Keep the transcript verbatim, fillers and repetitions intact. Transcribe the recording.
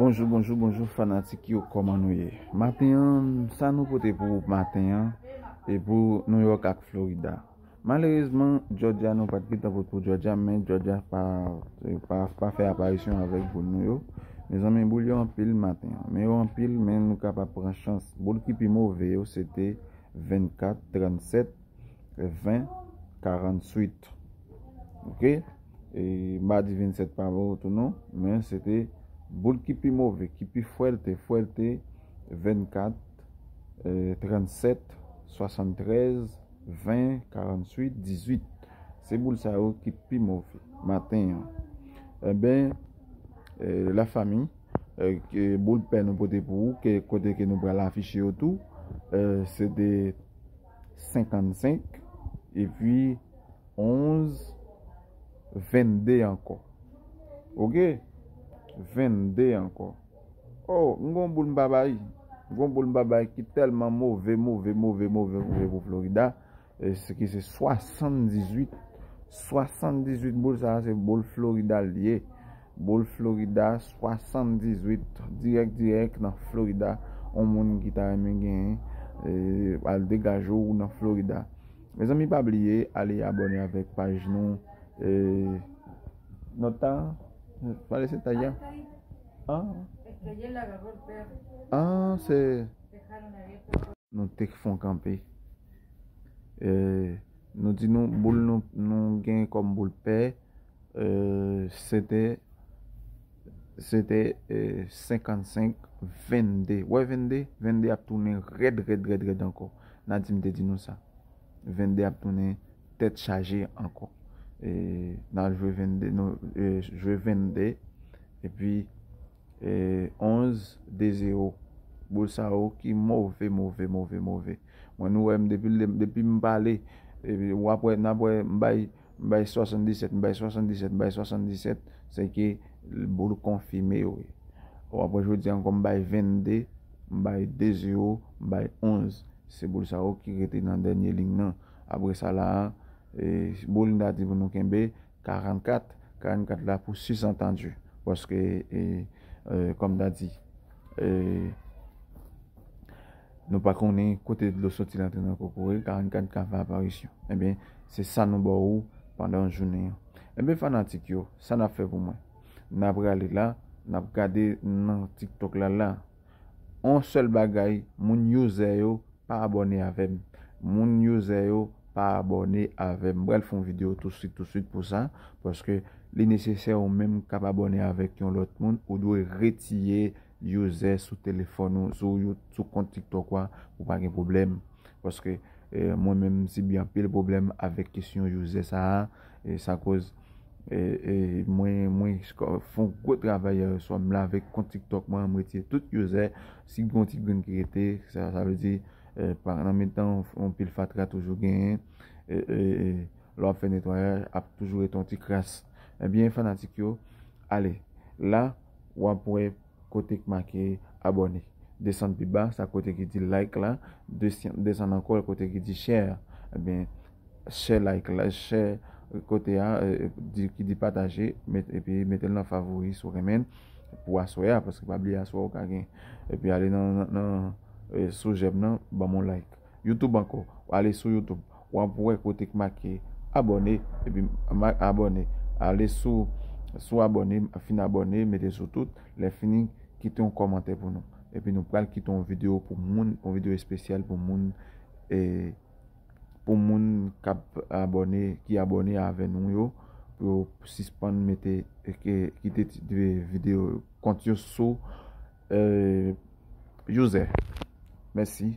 Bonjou, bonjou, bonjou fanatik yo, kòman nou ye? Maten an, sa nou pote pou ou maten an, e pou New York ak Florida. Malerezman, Georgia nou pa t gentan pote pou Georgia, men Georgia pa, pa, pa fè aparisyon avèk boul nou yo. Mezanmi, boul yo anpil maten an. Men yo anpil, men nou kapab pran chans. Boul ki pi move yo, se te vennkat, trannsèt, ven, karannwit. Oke? E m pa di vennsèt pa bon tou non, men se te boul ki pi move, ki pi fwèlte, fwèlte, vennkat, eh, trannsèt, swasanntrèz, ven, karannwit, dizuit. Se boul sa yo ki pi move maten an. Enben, eh, lafanmi, eh, ke boul pè nou pote pou ou, ke kote ke nou pral afiche yo tou, eh, se te senkannsenk, epi onz, vennde ankò. Oke? Vennde ankò. Oh, m gon boul m pa bay. M gon boul m pa bay ki tèlman move, move, move, move, move pou Florida. E se ki se swasanndizuit. Swasanndizuit boul sa a, se boul Florida l ye. Boul Florida, swasanndizuit. Dirèk, dirèk nan Florida. On moun ki ta renmen genyen, eh, al degaje w nan Florida. Mezanmi, pa bliye, ale abòne avèk paj nou. Eh, nòt ta, pale se Taya. Ah. Ah, se nou te fon kanpe. Eh, nou di nou, boul nou, nou gen kòm boul pè, eh, se te, se te, eh, senkannsenk, vennde. Wè vennde? Vennde ap tounen rèd, rèd, rèd, rèd ankò. Nadim te di nou sa. Vennde ap tounen tèt chaje ankò. E, n al jwe vennde, nou, e, jwe vennde, epi, e, onz, de zewo. Boul sa yo ki move, move, move, move. Mwen, nou wè m depi, depi m pale, epi w ap wè, n ap wè, m bay, m bay swasanndisèt, m bay swasanndisèt, m bay swasanndisèt, se ke boul konfime yo ye. W ap wè jodi ankò, m bay vennde, m bay de zewo, m bay onz. Se boul sa yo ki rete nan dènye liy nan. Apre sa la, e, boul m ta di pou nou kenbe, karannkat, karannkat la pou sisantandi. Paske, e, e, kòm m ta di, e, nou pa konnen kote dlo soti l antre nan kokoye, karannkat ka fè aparisyon. Ebyen, se sa nou ba ou pandan jounen an. Ebyen, fanatik yo, sa n ap fè pou mwen? N ap rale la, n ap gade nan TikTok la la. On sèl bagay, moun user yo pa abòne avè m. Moun user yo pa abòne avè m. M pral fè yon videyo tousuit, tousuit pou sa, paske li nesesè ou menm k ap abòne avèk yon lòt moun, ou dwe retire user sou telefòn ou, sou, sou kont TikTok ou a, pou pa gen pwoblèm. Paske, eh, mwen menm, m sibi anpil pwoblèm avèk kesyon user sa a, e sa koz, e, e, mwen, mwen fè yon gwo travay yè swa, m lave kont TikTok mwen, m retire tout user, si gen yon ti grenn ki rete, sa, sa vle di, eh, pa, nan mitan yon, yon pil fatra toujou genyen, e, e, e, lè w ap fè netwayaj, ap toujou rete yon ti kras. Ebyen, fanatik yo, ale, la, w ap wè kote k make abòne. Desann pi ba, sa kote ki di like la, desann, desann ankò kote ki di share. Ebyen, share like la, share kote a, eh, di, ki di pataje, met, epi mete l nan favori si w renmen l pou aswè a, paske pa bliye aswè a ou ka gen. Epi ale nan, nan, nan, eh, sou jèm nan, ban m yon like. YouTube ankò, w ale sou YouTube, w ap wè kote k make abòne, epi ma-, abòne. Ale sou, sou abòne, fin abòne, mete sou tout, lè fini, kite yon kòmantè pou nou. Epi nou pral kite yon videyo pou moun, yon videyo espesyal pou moun, e, pou moun k ap abòne, ki abòne avè nou yo, pou yo sispann mete, e, ke, kite ti, de videyo kont yo sou, e, user. Mèsi.